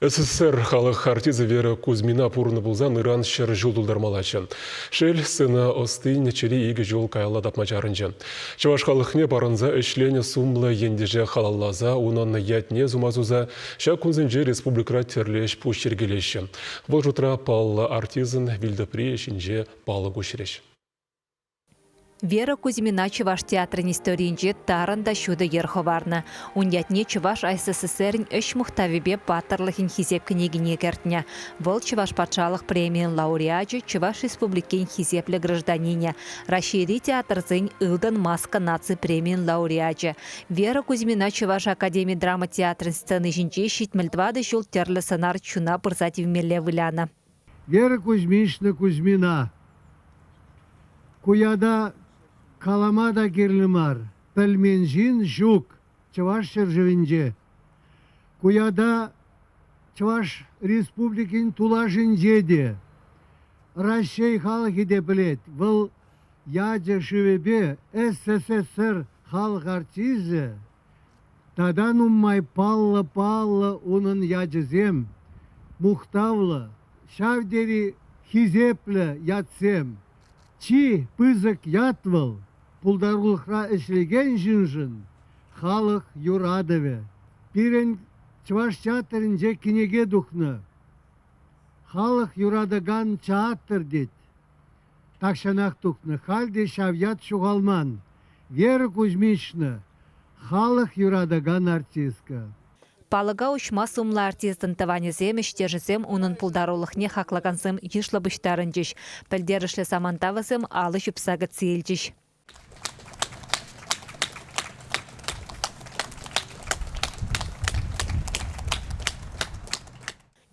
СССР халӑх артисчӗ Вера Кузьмина пурӑннӑ пулсан ыран 100 ҫул тултармаллаччӗ. Шел, сцена ӑстин чӗри икӗ ҫул каялла тапма чарӑнчӗ. Чӑваш халӑхне парӑнса ӗҫленӗ сумлӑ ентеше халалласа унӑн ятне сума суса ҫак кунсенче республикӑра тӗрлӗ ӗҫ-пуҫ йӗркелеҫҫӗ. Вӑл шутра паллӑ артистӑн вилтӑприйӗ ҫинче палӑк уҫрӗҫ. Вера Кузьмина Чӑваш театрӗн историйӗнче тарӑн та ҫутӑ йӗр хӑварнӑ. Ун ятне Чӑваш АССРӗн ӗҫ мухтавӗпе паттӑрлӑхӗн хисеп кӗнекине кӗртнӗ. Вӑл Чӑваш патшалӑх премийӗн лауреачӗ, Чӑваш Республикин хисеплӗ гражданинӗ, Раҫҫейри театрсен Ылтӑн маска наци премийӗн лауреачӗ. Вера Кузьмина Чӑваш академи драма театрӗн сцени ҫинче 74 ҫул тӗрлӗ сӑнар чуна пырса тивмелле вылянӑ. Вера Кузьминична Кузьмина. Ку ята калама та кирлӗ мар, пӗлмен ҫын ҫук Чӑваш ҫӗршывӗнче. Ку ята Чӑваш Республикин тулашӗнче те, Раҫҫей халӑхӗ те пӗлет. Вӑл ячӗ-шывӗпе СССР халӑх артисчӗ Тата нумай паллӑ-паллӑ унӑн ячӗсем, мухтавлӑ, ҫав тери хисеплӗ ятсем. Чи пысӑк ят вӑл пултарулӑхра ӗҫлекен ҫыншӑн халӑх юратӑвӗ. Пирӗн Чӑваш театрӗнче кӗнеке тухнӑ. Халӑх юратакан театр тет. Тахҫанах тухнӑ, халь те ҫав ят ҫухалман. Вера Кузьмична халӑх юратакан артистка. Палӑка уҫма сумлӑ артистӑн тӑванӗсем, ӗҫтешӗсем унӑн пултарулӑхне хаклакансем йышлӑ пуҫтарӑнчӗҫ. Пӗлтерӗшлӗ саманта вӗсем алӑ ҫупса кӗтсе илчӗҫ.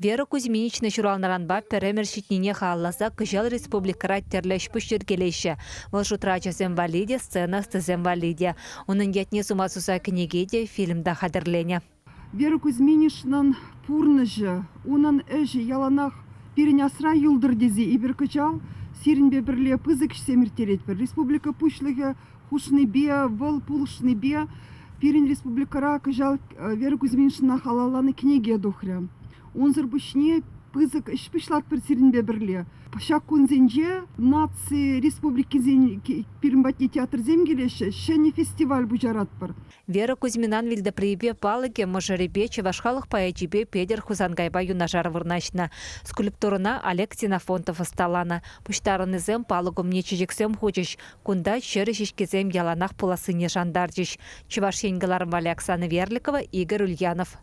Вера Кузьминична ҫуралнӑранпа пӗр ӗмӗр ҫитнине халалласа кӑҫал республикӑра тӗрлӗ ӗҫ-пуҫ йӗркелеҫҫӗ. Вӑл шутра ачасем валли те, сцена ӑстисем валли те. Унӑн ятне сума суса кӗнеке те, фильм та хатӗрленӗ. Вера Кузьминичнӑн пурнӑҫӗ, унӑн ӗҫӗ яланах пирӗн асра юлтӑр тесе эпир кӑҫал сирӗнпе пӗрле пысӑк ӗҫсем ирттеретпӗр. Республика Пуҫлӑхӗ хушнипе, вӑл пулӑшнипе пирӗн республикӑра кӑҫал Вера Кузьминична халалланӑ кӗнеке тухрӗ. Унсӑр пуҫне пысӑк ӗҫ пуҫлатпӑр сирӗнпе пӗрле. Ҫак кунсенче наци республикисен пирӗн патне театрсем килеҫҫӗ, ҫӗнӗ фестиваль пуҫаратпӑр. Вера Кузьминан вилтӑприйӗпе палӑкӗ мӑшӑрӗпе чӑваш халӑх поэчӗпе Петӗр Хусанкайпа юнашар вырнаҫнӑ. Скульптурӑна Олег Ксенофонтов ӑсталанӑ. Пуҫтарӑннисем палӑк умне чечексем хучӗҫ. Кунта чӗрӗ ҫеҫкесем яланах пулассине шантарчӗҫ. Чӑваш Ен кӑларӑм валли Оксана Верликова, Игорь Ульянов.